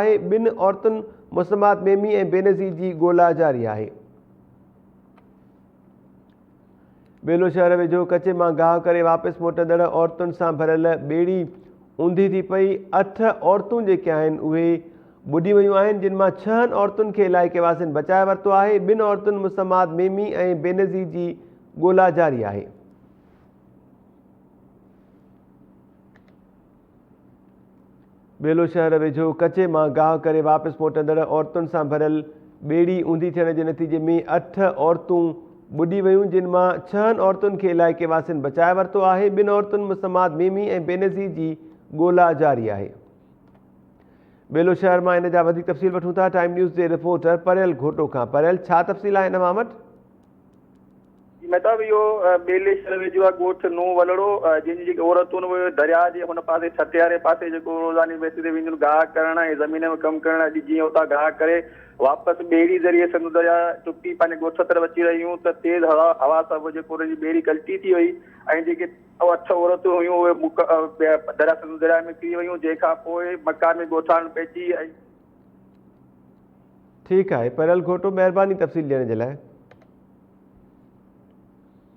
آهي، ٻن عورتن مسمات ميمي ۽ بينظير جي ڳولا جاري آهي. ٻيلو شهر ويجهو ڪچي مان گاهه ڪري واپس موٽندڙ عورتن سان ڀريل ٻيڙي اونڌي ٿي پئي، اٺ عورتون جيڪي آهن اهي ٻڏي ويون آهن، جن مان ڇهن عورتن کي علائقي واسين بچائي ورتو آهي، ٻن عورتن مسمات ميمي ۽ بينظير جي ڳولا جاري آهي. ٻيلو شهر ويجهو ڪچي مان گاهه ڪري واپس موٽندڙ عورتن سان ڀريل ٻيڙي اونڌي ٿيڻ جي نتيجي ۾ اٺ عورتون ٻڏي ويون جن مان ڇهن عورتن کي علائقي واسين بچائي ورتو آهي ٻن عورتن مسمات ميمي ۽ بينظير جي ڳولا جاري آهي. ٻيلو شهر مان ان جا وڌيڪ تفصيل وٺون ٿا ٽائيم نيوز جي رپورٽر پريل گهوٽو کان پريل ڇا تفصيل آهن اوهان وٽ؟ جي مهتاب اهو ٻيلي شھر ويجهو آهي ڳوٺ نون ولڙو جنهن جي جيڪي عورتون اهي درياء جي هن پاسي ٺٽي واري پاسي جيڪو روزاني بيسس تي وينديون گاهه ڪرڻ ۽ زمين ۾ ڪم ڪرڻ اڄ جيئن اتان گاهه ڪري واپس ٻيڙي ذريعي سنڌو درياء ٽپي پنهنجي ڳوٺ طرف اچي رهيون هيون ته تيز هوا هوا سبب جيڪو انهن جي ٻيڙي ڪلٽي ٿي وئي ۽ جيڪي اٺ عورتون هيون اهي درياء سنڌو درياء ۾ ڪري ويون جنهن کان پوء مقامي ڳوٺاڻن پهچي ۽. ٺيڪ آهي پريل گهوٽو مهرباني تفصيل ڏيڻ جي لاء.